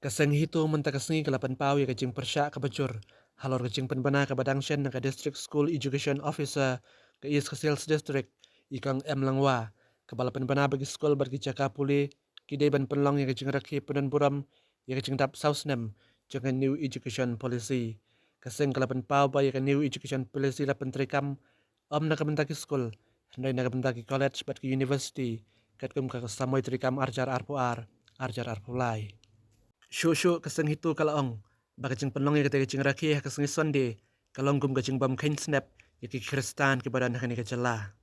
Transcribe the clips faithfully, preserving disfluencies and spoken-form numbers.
Ka seng HITO mynta ka sngi ka la pynpaw ïa ka jingpyrshah kaba jur halor ka jingpynbna kaba dang shen na ka District School Education Officer ka East Khasi Hills District, i Kong M Langwa, kaba la pynbna ba ki skul bad ki jaka pule ki dei ban pynlong ïa ka jingrakhe pyndonburom ïa ka jingdap saw snem jong ka New Education Policy. Ka seng ka la pynpaw ba ïa ka New Education Policy la pyntreikam ym na ka bynta ki skul, hynrei na ka bynta ki college bad ki university, katkum ka samoi treikam ar hajar arphew ar, ar hajar arphew lai. Shuh shuh ka seng HITO ka la ong ba ka jingpynlong ïa kata ka jingrakhe ha ka sngi Sunday ka long kum ka jingbym kheiñ snep ïa ki Khristan kiba don ha kane ka jylla.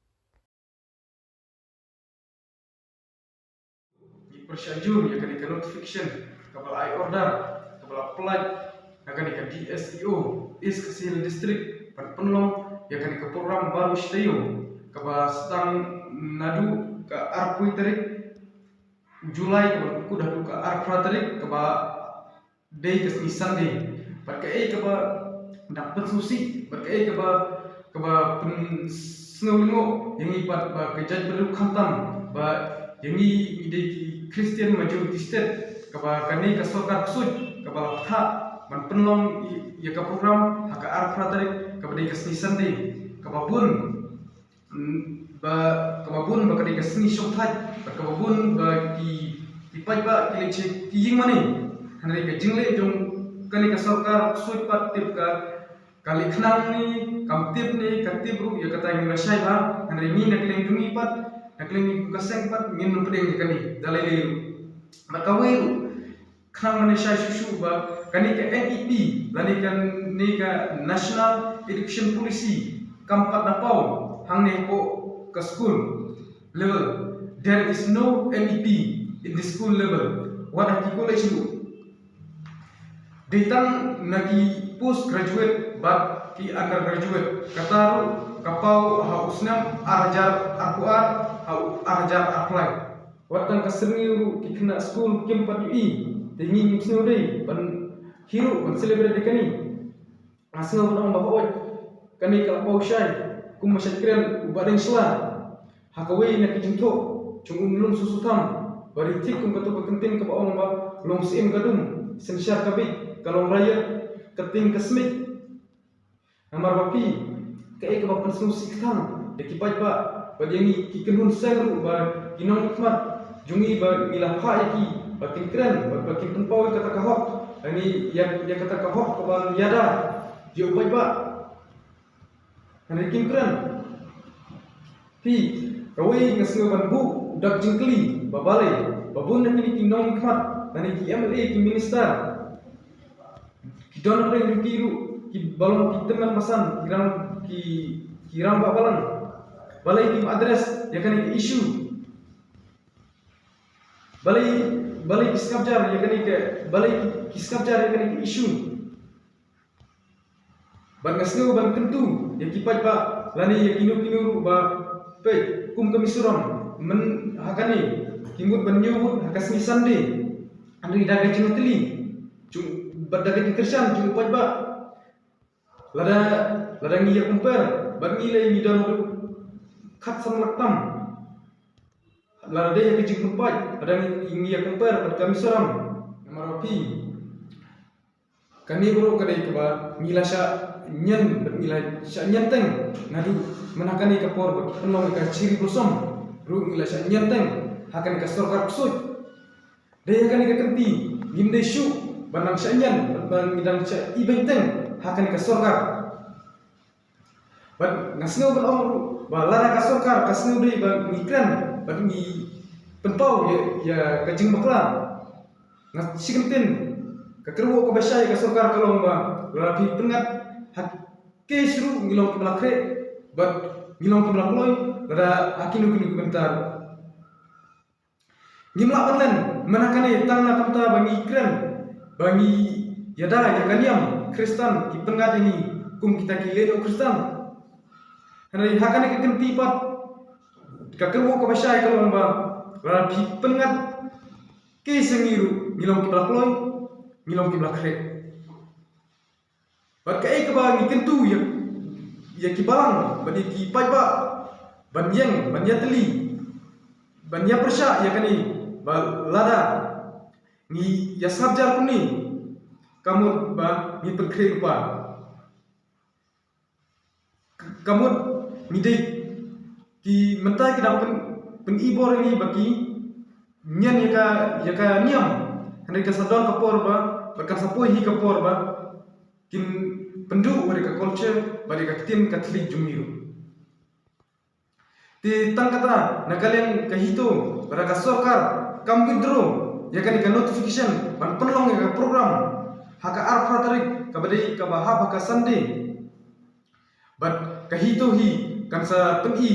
Ngi pyrshah jur ïa kane ka notification kaba la ai order, kaba la pynlait na kane ka D S E O East Khasi Hills District ban pynlong ïa kane ka program baroh shi taïew, kaba sdang naduh ka arphew tarik July kaba kut haduh ka arphew phra tarik, kaba dei ka sngi Sunday. Bad kaei kaba dang pynsngewsih, bad kaei kaba, kaba pynsngewlyngngoh ïa ngi pat ba ka jaitbynriew khamtam ba ïa ngi, ngi dei ki Christian majority state, kaba kane ka sorkar ksuid kaba la pynthah ban pynlong ïa, ïa ka program ha ka arphew phra tarik kaba dei ka sngi Sunday, kaba bun, mm, ba, kaba bun ba ka dei ka sngi shongthait, ba kaba bun ba ki, ki paidbah ki leit sha ki ïing mane. Hynrei ka jingleh jong kane ka sorkar ksuid pat tip ka, ka leh khnang ne kam tip ne ka tip ruh ïa kata ngim la shai bha. Hynrei ngi na ka liang jong ngi pat, na ka liang jong ka seng pat ngin ym pdiang ïa kane da lei lei ruh. Bad kawei ruh, khnang ban ïa shai shuh shuh ba kane ka N E P lane kane ka National Education Policy kam pat da paw hangne hapoh ka school level. There is no N E P in the school level. Wat ha ki college ruh, dei tang na ki post graduate bad ki undergraduate. Kata ruh ka paw ha u snem ar hajar arphew ar ha u ar hajar arphew lai. Wat tang ka syrngiew ruh ki khynnah skul kim pat ïohi. Te ngi ngim sngew dei ban, hi ruh ban celebrate ïa kane. Nga sngew ban ong ba hooid, kane ka la paw shai, kum ba shait kren u Bah Deng Shylla ha kawei na ki jingthoh jong u Myllung Soso Tham, ba ri thik kum kato ka kyntien kaba ong ba long syiem ka dum, synshar ka bieit, ka long raiot ka tieng ka smiej. Namar ba phi, kaei kaba pynsngewsih kthang ïa ki paidbah bad ïa ngi ki kynhun seng ruh, ba ki nongmihkhmat jong ngi ba ngi la phah ïa ki ba kin kren, ba, ba kin pynpaw ïa kata ka hok, ïa ngi, ïa, ïa kata ka hok kaba ïada ïa u paidbah. Hynrei kim kren. Phi, kawei nga sngew ban buh dak jingkylli ba balei ba bun na kine ki nongmihkhmat lane ki M L A, ki minister, ki don hapdeng jong ki ruh kiba long ki tymmen basan, ki rang, ki, ki rangbah balang, balei kim address ïa kane ka issue? Balei, balei ki skabjar ïa kane ka, balei ki skabjar ïa kane ka issue? Bad nga sngew ban kyntu ïa ki paidbah lane ïa kino kino ruh ba peit kum ka Mizoram, myn ha kane ki mut ban ñiew vote ha ka sngi Sunday. Hynrei da ka jingtylli jong, bad da ka jingkyrshan jong u paidbah, lada, lada ngi ïa compare bad ngi lei ngi don haduh khatsan lak tam. Lada dei ha ka jingpynpait, lada ngi, ngi ïa compare bad ka Mizoram, namar ba phi, kane baroh ka dei kaba ngi la shah ñian, bad ngi la shah ñian teng naduh mynha kane ka por ba ki pynlong ïa ka Cherry Blossom ruh ngi la shah ñian teng ha kane ka sorkar ksuid. Dei ha kane ka kynti ngim dei shuh ban nang shah ñian, bad ba ngi dang shah ibeiñ teng ha kane ka sorkar. Bad nga sngew ban ong ruh ba lada ka sorkar ka sngew dei ba ngi kren bad ngi pynpaw ïa, ïa ka jingbakla, nga shi kyntien, ka kyrwoh kaba shai ka sorkar ka long ba lada phi pynngat ha case ruh ngi long kiba la khreh bad ngi long kiba la kloi, lada ha kino kino ki bynta ruh. Ngim lah ban len mynha kane tang na ka bynta ba ngi kren, ba ngi ïada ïa ka niam Khristan, ki pynngat ïa ngi kum kita ki lehnoh Khristan. Hynrei ha kane ka kynti pat ka kyrwoh kaba shai ka long ba lada phi pynngat case ïa ngi ruh ngi long kiba la kloi, ngi long kiba la khreh. Bad kaei kaba ngi kyntu ïa, ïa ki balang bad ïa ki paidbah ban ïeng, ban ïatylli, ban ïapyrshah ïa kane, ba lada Ngi ïa sngap jar kumne, ka mut ba ngi pynkhreh lypa. Ka mut ngi dei ki mynta ki dang pyn, pyn-i bor ïa ngi ba ki nian ïa ka, ïa ka niam. Hynrei kan sa don ka por ba, ba kan sa poi hi ka por ba kin pynduh ïa ka culture bad ïa ka ktien ka thylliej jong ngi ruh. Te tang kata, na ka liang ka HITO, lada ka sorkar kam withdraw ïa kane ka notification ban pynlong ïa ka program ha ka arphew tarik, kaba dei kaba hap ha ka Sunday, bad ka HITO hi kan sa pyn-i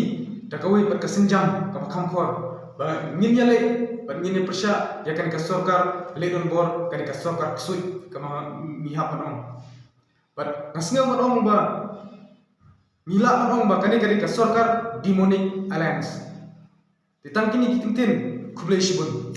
da kawei pat ka sienjam kaba kham khor ba ngin ïaleh bad ngin ïa pyrshah ïa kane ka sorkar leh donbor, kane ka sorkar ksuid kaba ngi hap ban ong. Bad nga sngew ban ong ba ngi lah ban ong ba kane ka dei ka sorkar demonic alliance. Te tang kine ki kyntien, khublei shibun.